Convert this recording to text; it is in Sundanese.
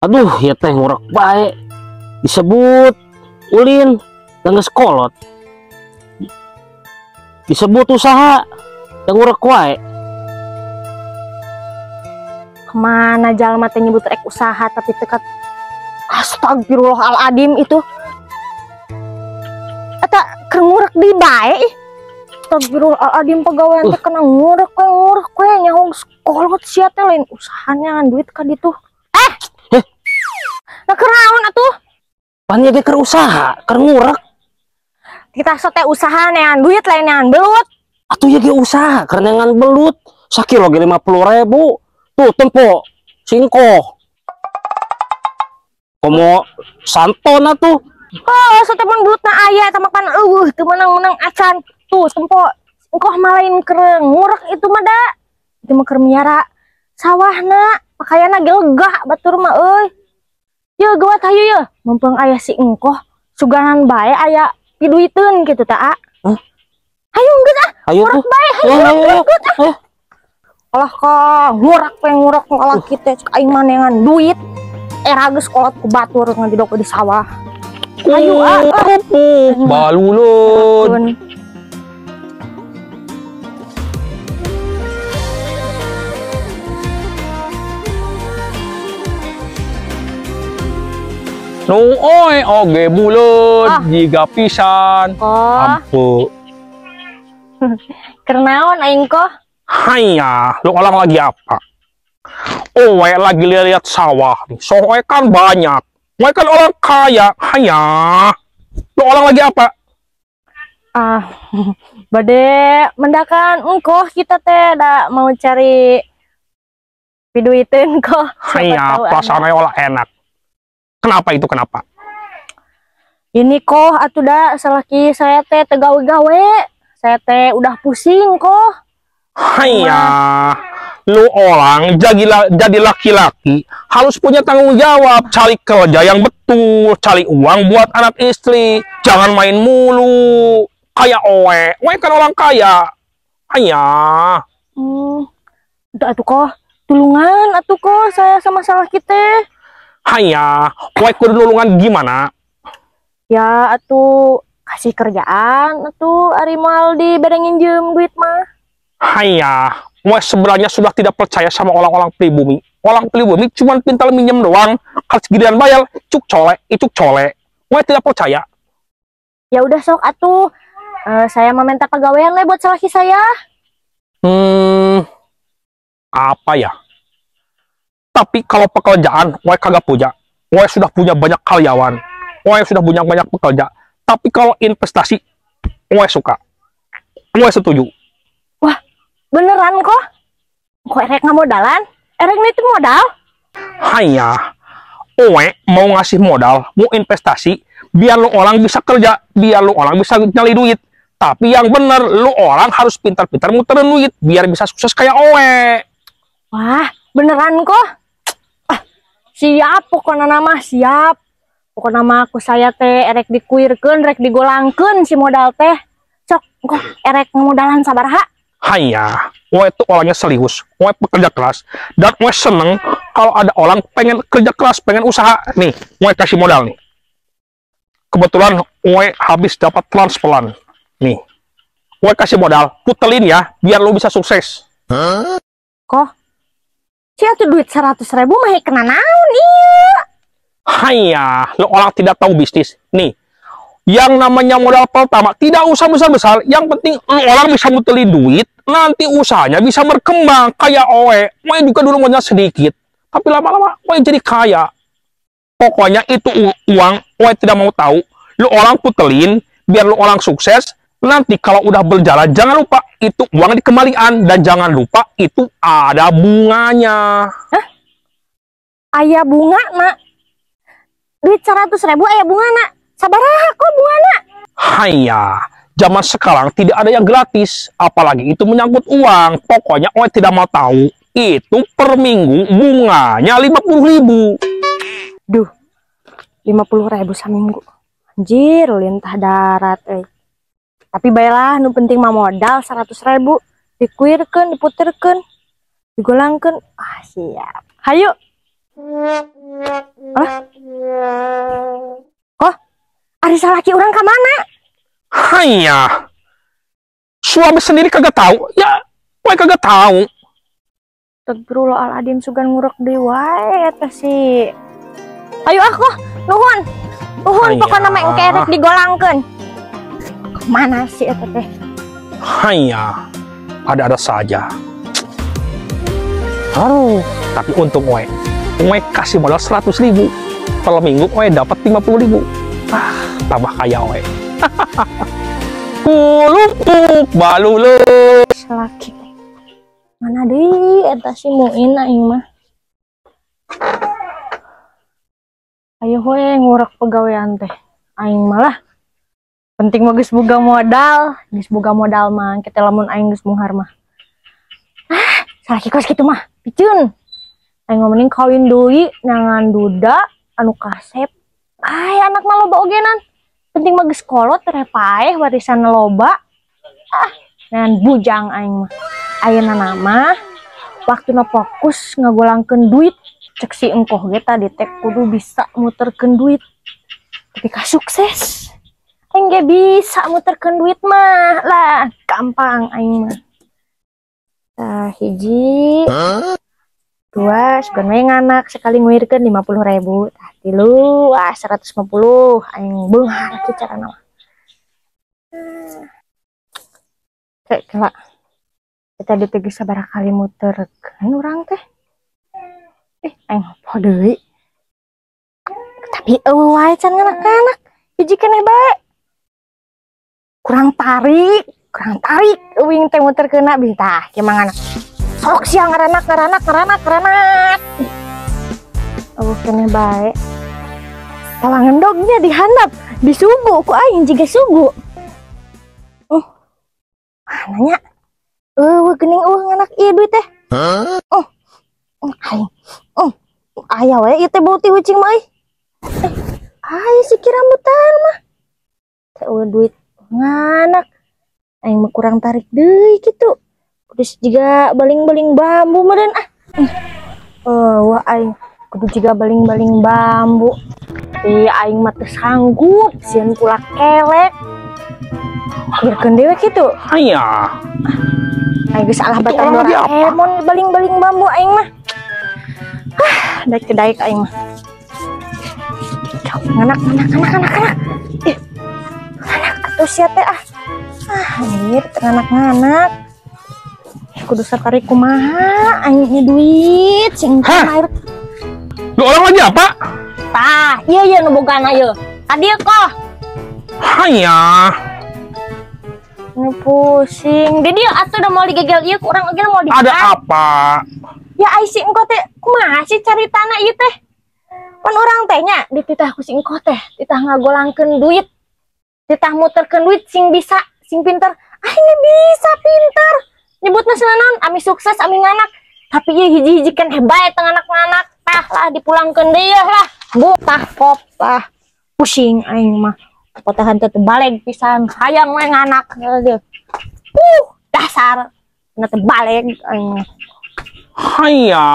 Aduh, ya teh ngurek bae. Disebut ulin dan geus kolot. Disebut usaha dan ngurek wae. Kemana jalma teh nyebut rek usaha tapi tekat. Astagfirullahaladzim itu. Eta keur ngurek di bae ih. Astagfirullahaladzim pegawai teh kena ngurek we nyaho kolot sia teh lain usahanya ngan duit ka ditu. Nah keur naon atuh? Pan ieu ge keur usaha, keur ngurek. Kita sok teh usaha neangan duit lain neangan belut. Atuh ieu ge usaha keur neangan belut. Sakilo ge 50.000. Tuh tempo singkoh. Komo santon atuh. Oh, sok teh mun belutna aya eta mah pan eueuh teu meunang-meunang acan. Tuh tempo engkoh mah lain keur ngurek itu mah da. Itu mah keur miara sawahna, pakaianna ge lega batur mah euy. Yeuh geuwat hayu yeuh, mumpung aya si engkoh suganan bae aya piduiteun kitu teh a. Hah? Hayu geus ah. Hayu ngurek bae, hayu geus ah. Alah ka ngurek we ngurek lalaki teh cek aing mah neangan duit. Era geus kolot ku batur ngajidok di sawah. Hayu ah. Kerupuk balulun. Nu oe oge buleud jiga pisan. Ampe. Keur naon aing koh? Haiya, lu orang lagi apa? Oe lagi lihat sawah nih. Soe kan banyak. Oe kan orang kaya. Haiya. Lu orang lagi apa? Ah, bade mendakan engkoh kita teh da mau cari piduiteun koh. Haiya, perasaan olah enak. Kenapa itu kenapa? Ini koh atuh da salaki saya teh tegawe-gawe. Saya teh udah pusing koh. Haiya, lu orang jadi laki-laki harus punya tanggung jawab, cari kerja yang betul, cari uang buat anak istri, jangan main mulu. Kayak oe, oe kan orang kaya. Haiya. Udah atuh koh, tulungan atuh koh saya sama salaki teh. Haiya, oe kudu nulungan gimana? Ya atuh kasih kerjaan atuh ari moal dibere nginjem duit mah. Haiya, oe sebenarnya sudah tidak percaya sama orang-orang pribumi. Orang pribumi cuma pintar minjem doang, kalau giliran bayar cuk cole, icuk cole. Oe tidak percaya. Ya udah sok atuh, saya mau minta pegawaian le buat salaki saya. Apa ya? Tapi kalau pekerjaan, oe kagak punya. Oe sudah punya banyak karyawan. Oe sudah punya banyak pekerja. Tapi kalau investasi, oe suka. Oe setuju. Wah, beneran kok? Kok erek nggak modalan? Erek nitip modal? Haiya, oe mau ngasih modal, mau investasi, biar lu orang bisa kerja, biar lu orang bisa nyali duit. Tapi yang bener, lu orang harus pintar-pintar muterin duit, biar bisa sukses kayak oe. Wah, beneran kok? Ah, siap pokoknya nama siap. Pokoknya nama aku saya teh erek dikuirkeun, erek digolangkeun si modal teh. Cok, kok erek ngomodalan sabaraha? Haiya, oe itu orangnya serius, oe pekerja keras, dan oe seneng kalau ada orang pengen kerja keras, pengen usaha. Nih, oe kasih modal nih. Kebetulan oe habis dapat transferan. Nih, oe kasih modal, putelin ya, biar lo bisa sukses. Huh? Kok? Sia tuh duit 100.000 mah kena naon iya. Haiya, lo orang tidak tahu bisnis. Nih, yang namanya modal pertama tidak usah besar-besar, yang penting lo orang bisa mutelin duit, nanti usahanya bisa berkembang kayak oe. Oe juga dulu modalnya sedikit, tapi lama-lama oe jadi kaya. Pokoknya itu uang oe tidak mau tahu, lo orang putelin biar lo orang sukses. Nanti kalau udah berjalan jangan lupa itu uang dikembalian dan jangan lupa itu ada bunganya. Hah? Aya bunga nak? Duit 100.000 aya bunga nak? Sabaraha kok bunga nak? Haiya, zaman sekarang tidak ada yang gratis, apalagi itu menyangkut uang. Pokoknya oe tidak mau tahu, itu per minggu bunganya 50.000. Duh, 50.000 saminggu. Anjir, lintah darat euy. Tapi baiklah, nu penting mah modal 100.000 dikuirkeun, diputerkeun, digolangkeun. Ah, siap. Hayu. Salaki urang ka mana? Hanya suami sendiri kagak tahu. Ya, gue kagak tahu. Astagfirullahaladzim, sugan ngurek deui wae eta si. Ayo aku, nuhun. Nuhun pokona mah engke rek digolangkeun. Kemana sih eta teh? Hanya ada-ada saja. Aduh, tapi untung we. We kasih modal 100.000. Per minggu we dapat 50.000. Ah, tambah kaya we. Kulupuk balule. Salaki teh. Mana deui eta si Muin aing mah. Ayo we ngurek pegawean teh. Aing malah penting mah geus boga modal, geus boga modal mah kita lamun aing geus munghar mah. Ah, salaki kos kitu mah, piceun. Aing mah mending kawin deui nangan duda anu kasep. Ay, anak mah loba ogenan. Penting mah geus kolot repaeh warisan loba. Ah, nan bujang aing mah. Ayeuna mah waktuna fokus ngagolangkeun duit. Cek si engkoh ge tadi teh kudu bisa muterkeun duit. Tapi ka sukses. Aing ge bisa muterkeun duit mah lah, gampang aing mah. Tah hiji. Dua, sugan we nganak sekali nguirkeun 50.000. Tah tilu, wah 150 aing beunghar kieu carana mah. Kayak kela. Kita diteges sabaraha kali muterkeun urang teh. Aing ngopo deui. Tapi eueuh wae can nganak-nganak. Hiji keneh bae. Kurang tarik euing teh muterkeunna bih tah kieu mah nganak. Sok sia ngaranak ngaranak ngaranak ngaranak. Eueuh keneh bae. Tawangan dognya dihandap, disugu ku aing jiga sugu. Nanya. Eueuh geuning eueuh nganak ieu duit teh. Oh. Aing. Aya we ieu teh bau ti ucing mah euy. Aya si rambutan mah. Teh eueuh duit nganak. Aing mah kurang tarik deui kitu. Terus juga baling-baling bambu meureun ah. Wah aing kudu juga baling-baling bambu. Ih aing mah teu sanggup sieun pula kelek. Biarkeun deui kitu. Aya. Aing geus alah batang Doraemon baling-baling bambu aing mah. Ah, daek teu daek aing mah. Nganak nganak nganak nganak nganak. Ih. Nganak atuh sia teh ah. Ah, anjir teu nganak-nganak. Kudu satarik kumaha aing ieu duit sing air. Lu orang lagi apa? Tah, ieu ieu nu bogana ieu. Tadi koh. Hanya. Ini pusing. Di dieu atuh udah mau digegel ieu ku urang oge mau di. Ada apa? Ya ai si engko teh kumaha sih caritana ieu teh? Pan urang teh nya dititah ku si engko teh, titah ngagolangkeun duit. Titah muterkeun duit sing bisa, sing pinter. Aing bisa pinter. Nyebutna naon ami sukses ami nganak. Tapi ieu hiji-hiji keneh bae teu nganak-nganak. Tah lah dipulangkeun deui lah. Bu tah pop lah. Pusing aing mah. Potahan teh baleg pisan hayang we nganak. Dasar na teu baleg aing mah. Haya.